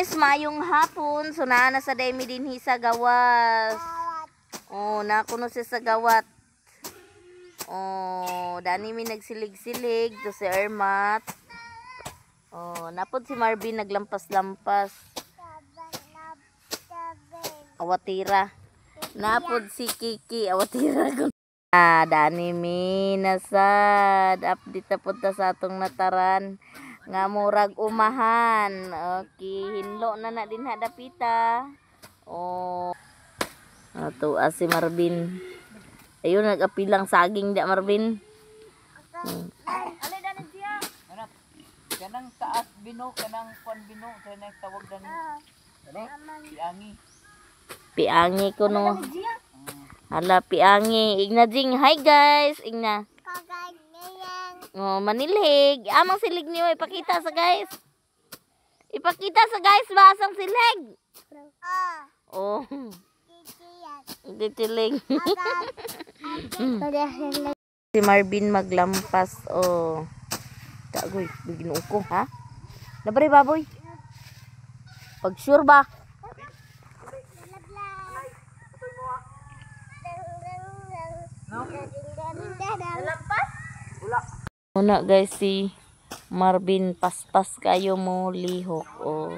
Guys, mayong hapon. So naa na sa daymi dinhi sa gawas. Oh, na kuno siya sa gawat. Oh, dani mi nagsilig-silig to si Ermat. Oh, napod si Marvin naglampas-lampas. Awatira. Napod si Kiki awatira ko. Ah, dani mi nasad update na pud ta sa atong nataran nga murag umahan. Okay, hinlo na na dinha dapita. Oh. Ato si Marvin. Ayun nagapilang saging da Marvin. Kanang taas bino, kanang kwan bino, kanang tawag dani. Piangi. Piangi ko no. Hala piangi. Igna jing. Hi guys. Igna. Oh, manilhig. Amang silig niyo ipakita sa guys. Ipakita sa guys ba asang silig? Oh. Ditiling. Si Marvin maglampas oh. Tagoy, biginoo ko, ha? Nabari baboy. Pag sure ba? Lampas? Una guys si Marvin paspas kayo mo lihok oh.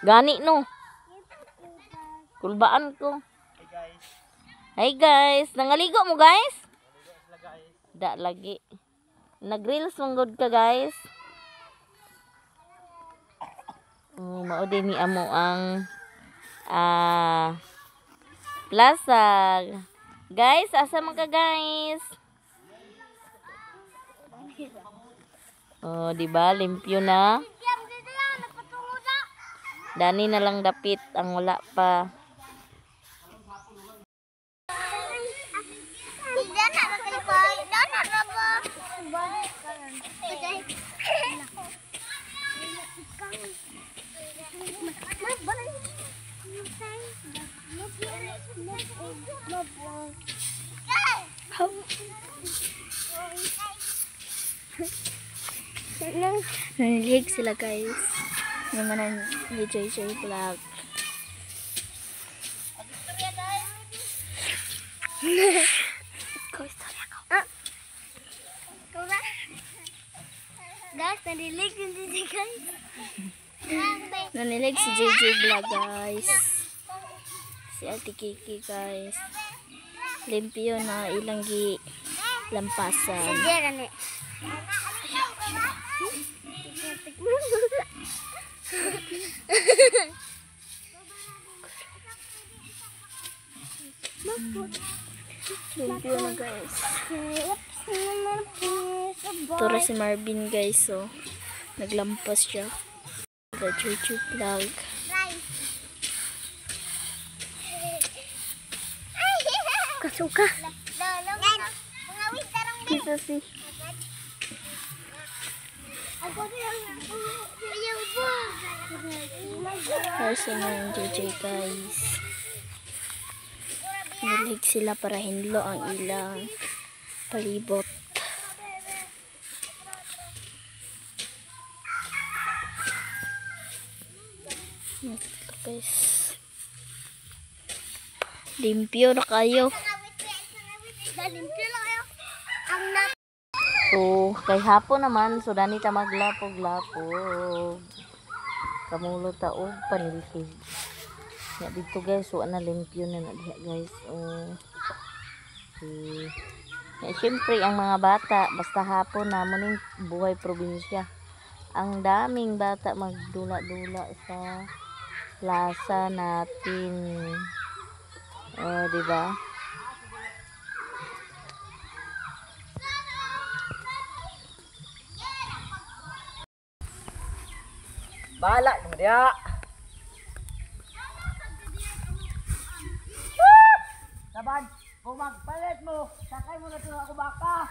Gani no. Kulbaan ko. Hi guys, nangaligo mo guys? Da lagi. Nagreels manggod ka guys. Oh, mao din ni amo ang plaza. Guys, asa man ka guys? Oh, di ba limpyo na? Dani na lang dapit ang wala pa. Nanilig sila guys. Naman ang ni JJ Vlog. Ikaw istorya ko. Guys, nanilig din si guys. Nanilig si JJ Vlog guys. Si Ate Kiki guys. Limpyo na ilang gi lampasan. Limpyo na guys. Tura si Marvin guys, so naglampas siya. The JJ Vlog. Kasuka. Kisa si. There's na yung JJ guys. Nilig sila para hinlo ang ilang palibot. Ito guys. Limpyo na kayo. So, kay hapon naman, so dani ta maglapog-lapog. Kamulo ta og panilhig. Nya dito guys, so ana limpyo na na diha guys. Oh. Okay. Ya, syempre ang mga bata, basta hapon na mo ning buhay probinsya. Ang daming bata magdula-dula sa plaza natin. Oh, di ba? Bala mo diha. Saban, kung magpalit mo, sakay mo na ito ako baka.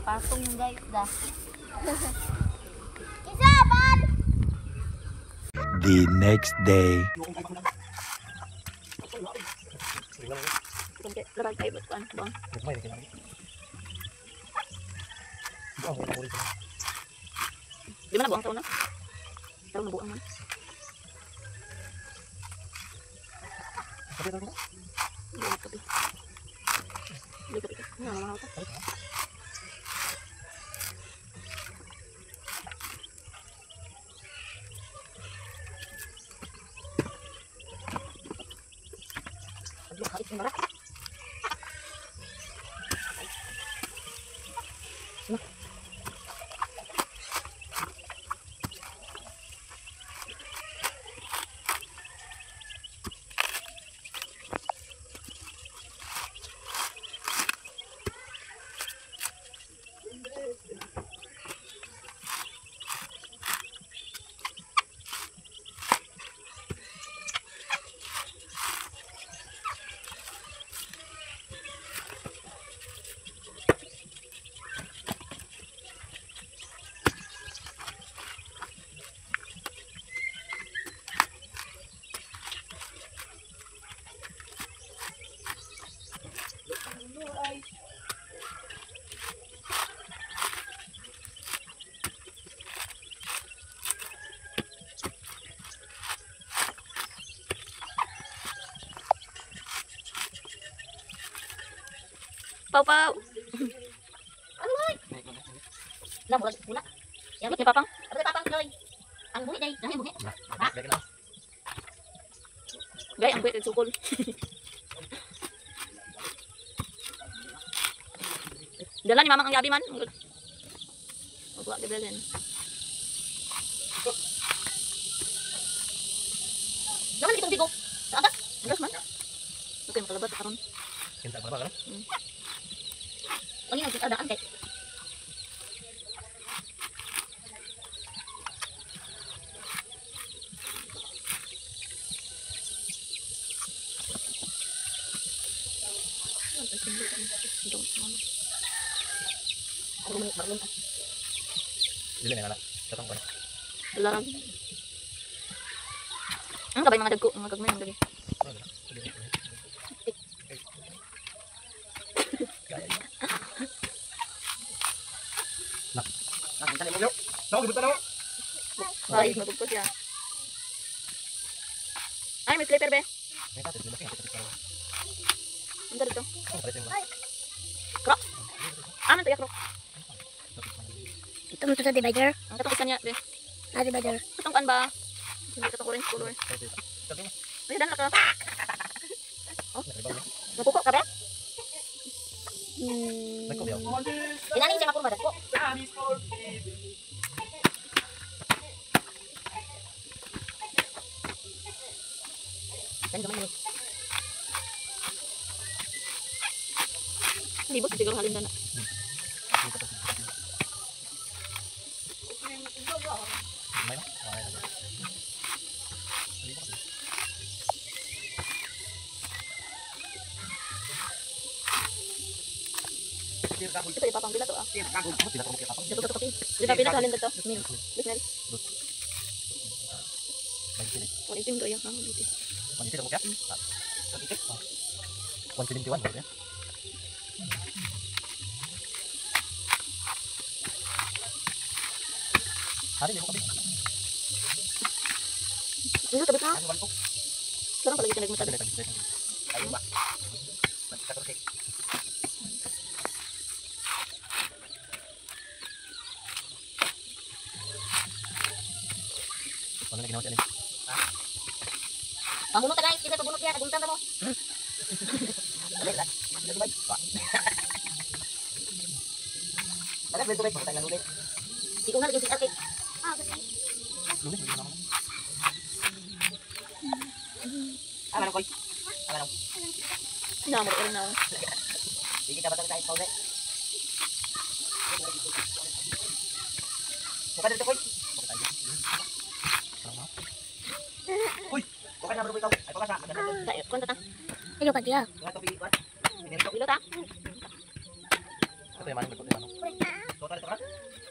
Patong guys da. Isa, bal! The next day. Di man na buang sa una? Pero nabuang man. Kape. Kape. Kape. Pau pau. Ano? Pula. Yang ni papang. Apa papang loy? Ang buhi day, dahil buhi. Gay ang buhi kay sukol. Dala ni mamang ang gabi man. Magwa gid din. Naman kitong bigo. Sa agas. Agas man. Okay, makalabat karon. Kinta ba ba? Ang ina kita daan kay. Dili na lang. Katong ko. Larang. Ang kabay mga dagko, mga gagmay ang dagi. Ay, mabugto siya. Ay, may slipper be. Ano dito? Crocs? Ah, man tayo crocs. Ito mo to sa divider. Ang katong isa niya, be. Ah, divider. Katong kan ba? Hindi katong orange color. Ay, dan ka. Oh. Nakuko ka be? Inani siya mapurma dagko. Libot siguro halin na. Ito ipapang pila to ah. Di ba pila halin dito? Mil. Mil. 118 to iya. Ah, 118. 171 ba? Hari di ko kabi. Ano tabi ka? Sarang palagi ka nagmatag. Ayo ba? Ano na ginawa siya? Pangunot ta guys, kita pagunot ya, taguntan ta mo. Di ko na lagi si Ate. Na mo rin na. Tayo, kwenta ta. Ayo ka diya. Bilo ta.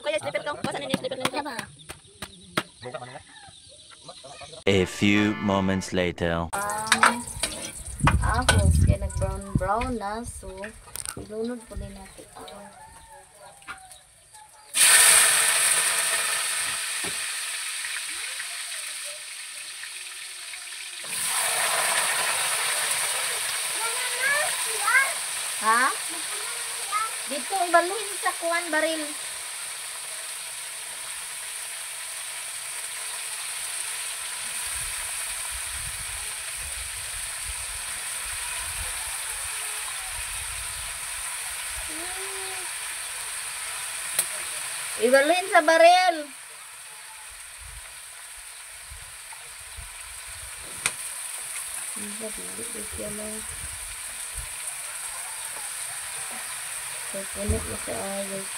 Kaya slipper ko. Basta ninyo slipper nito. A few moments later. Ahos kay nag brown brown na, so ilunod po din natin ang ha? Dito ibaluhin sa kuan baril. Ibaluhin sa baril. Punit na sa ayos.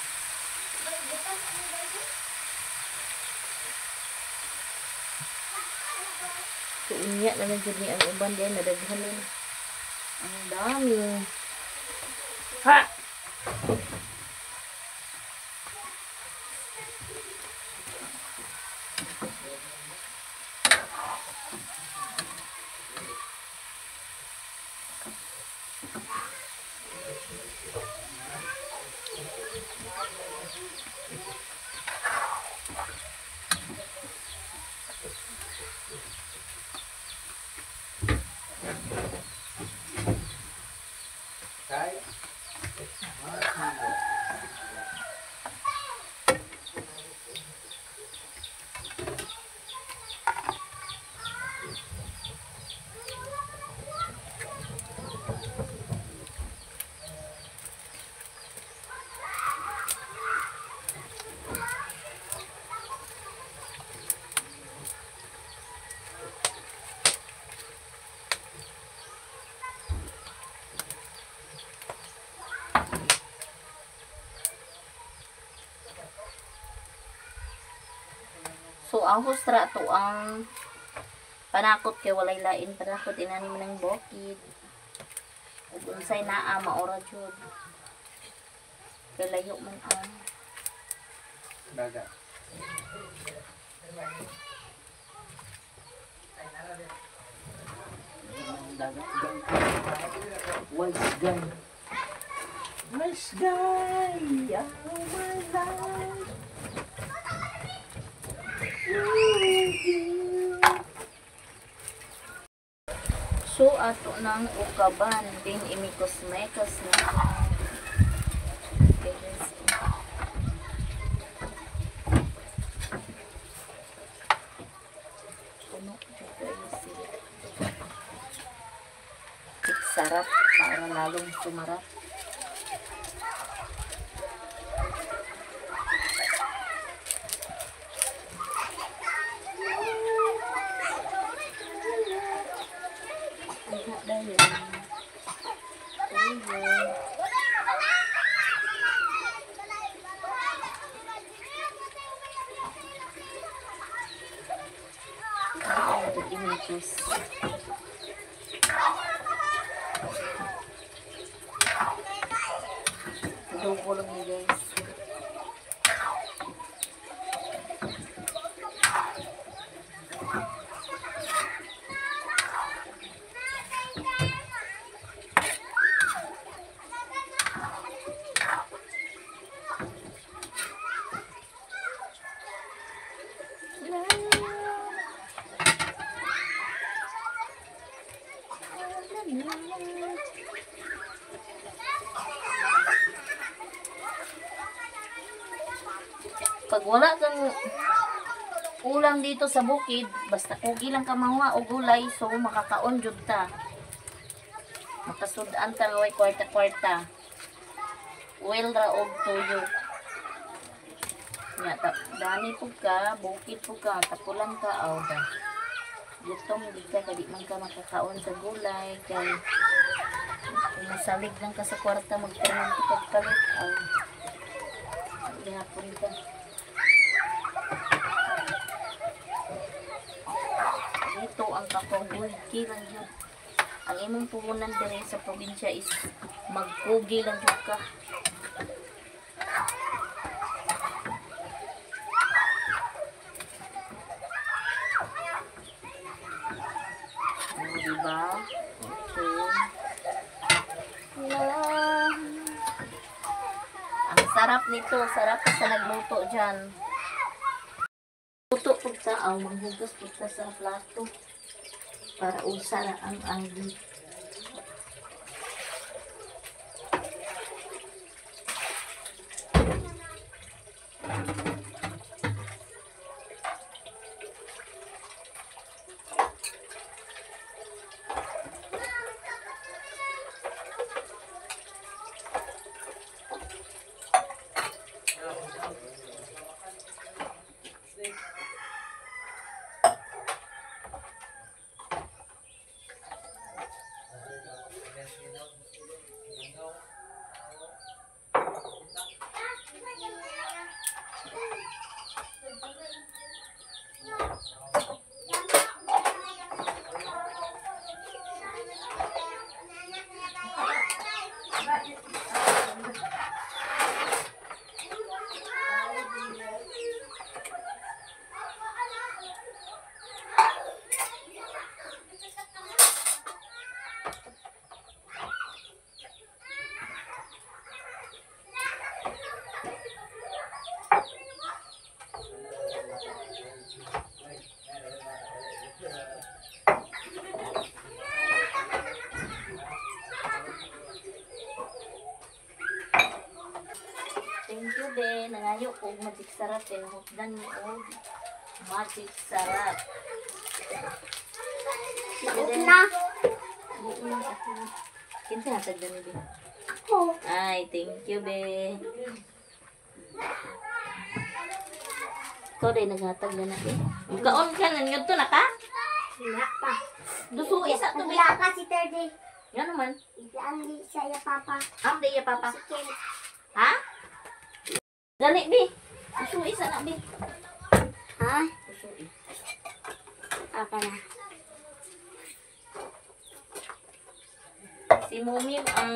So, unya na lang dyan ang uban diyan. Nadaghan na. Ang dami. Ha! So, ahos ra to ang panakot kay walay lain panakot inani man ang bukid. Ug unsay naa maora jud. Kay layo man ang Dagat. Wise guy. Nice guy. Oh my life. So, ato nang ukaban, din imikos-mekos na. Okay, guys. Puno jud kayo siya. Sarap para lalong sumarap. Imikos. Adobo lang ni guys. Pag wala kang ulam dito sa bukid, basta kugi lang ka manguha o gulay, so makakaon jud ta. Makasud-an ta nga way kwarta-kwarta. Well ra og tuyo. Nya ta dani pud ka, bukid pud ka, tapulan ka aw da. Gutom gid ka kay di man ka makakaon sa gulay kay kung masalig lang ka sa kwarta magpermanente pagpalit aw. Gihapon ka. Dito ang kakugi lang yun. Ang imong puhunan diri sa probinsya is magkugi lang jud ka. nito. Sarap sa nagluto dyan. Luto pud ta, aw manghugas pud ta sa plato para usa ra ang agi. Thank you, be. Nangayo ko og magic sarap. Eh. Nahutdan ni og magic sarap. Naog na. Buo na ako. Kinsa hatag ni be? Ako. Ay, thank you, be. Ikaw day naghatag na na, be. Kaon ka na ngadto na ka? Wala pa. Duso isa to, be. Wala pa si Thirdy. Nga naman. Ipian di siya ya papa. Am day ya papa. Si Ken. Ha? Dali, be. Duso isa na, be. Ha? Duso Aka na. Si Mumim ang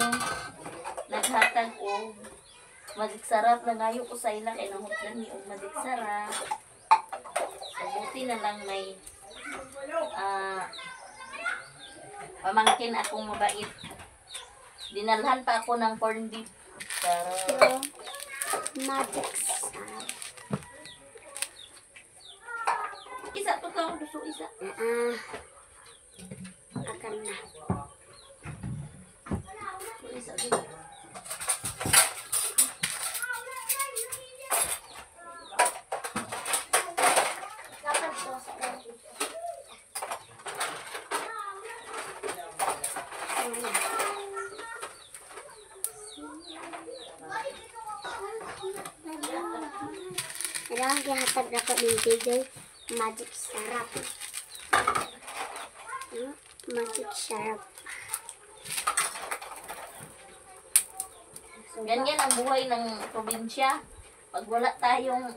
naghatag og magic sarap. Nangayo ko sa ila kay nahutdan ni og magic sarap. So, buti na lang may pamangkin akong mabait. Dinalhan pa ako ng corned beef. Pero, Magic sarap. isa to ka, gusto isa. Aka na. Isa din. Dapat to sa dito. Kailangan gihatag na ko ng bigay magic sarap. Magic sarap. Ganyan ang buhay ng probinsya. Pag wala tayong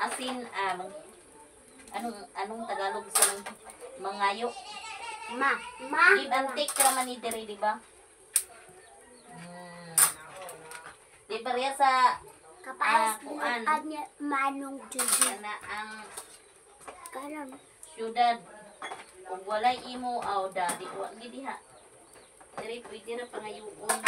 asin, anong Tagalog sa mangayo? Ma, ma. Give and take raman ni diri, di ba? Di pareha sa Kapaas kuan. niya manong juju. Kana ang Karam. syudad. Kung walay imo aw da di wa gid diha. Diri pwede ra pangayoon.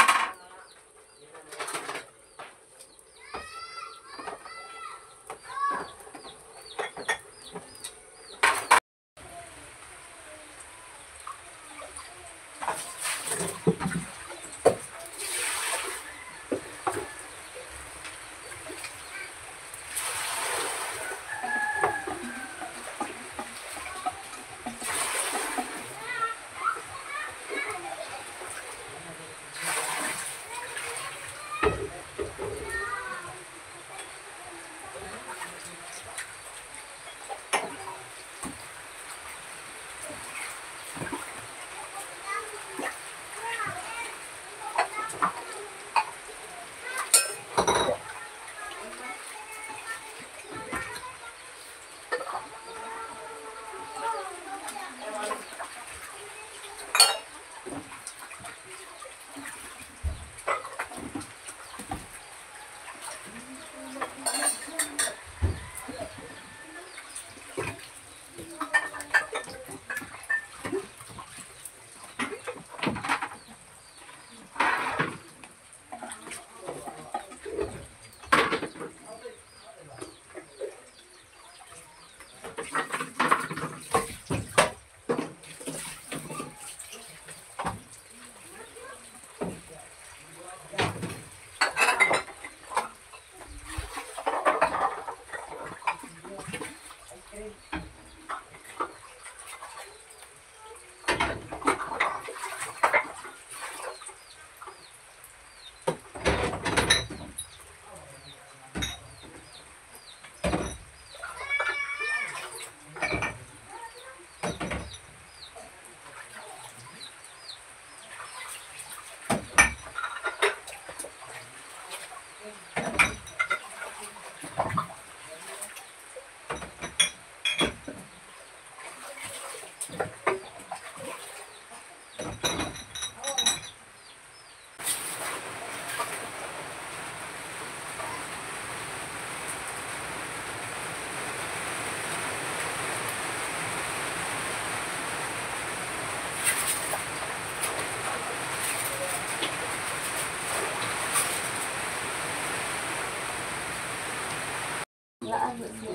Laan siya.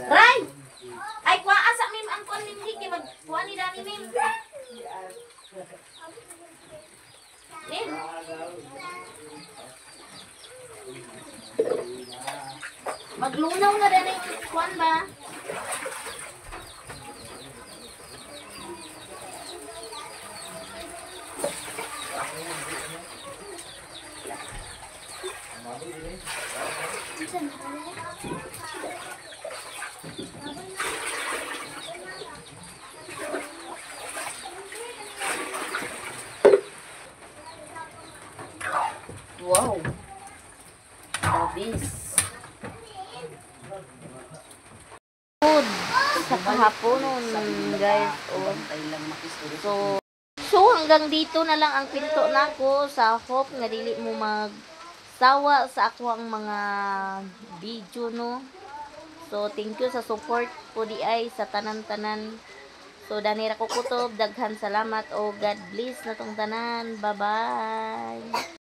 Ray! Ay, kuha sa mim ang kuan mim kay mag kuha ni Dani mim. Mim. Maglunaw na dani kuan ba? Wow. Tabis. Food sa kahaponon, guys. Oh. So hanggang dito na lang ang pinto nako sa hope nga dili mo magsawa sa ako ang mga video, no. So thank you sa support po di ay sa tanan-tanan. So dani ra ko kutob, daghan salamat o God bless na tong tanan. Bye-bye.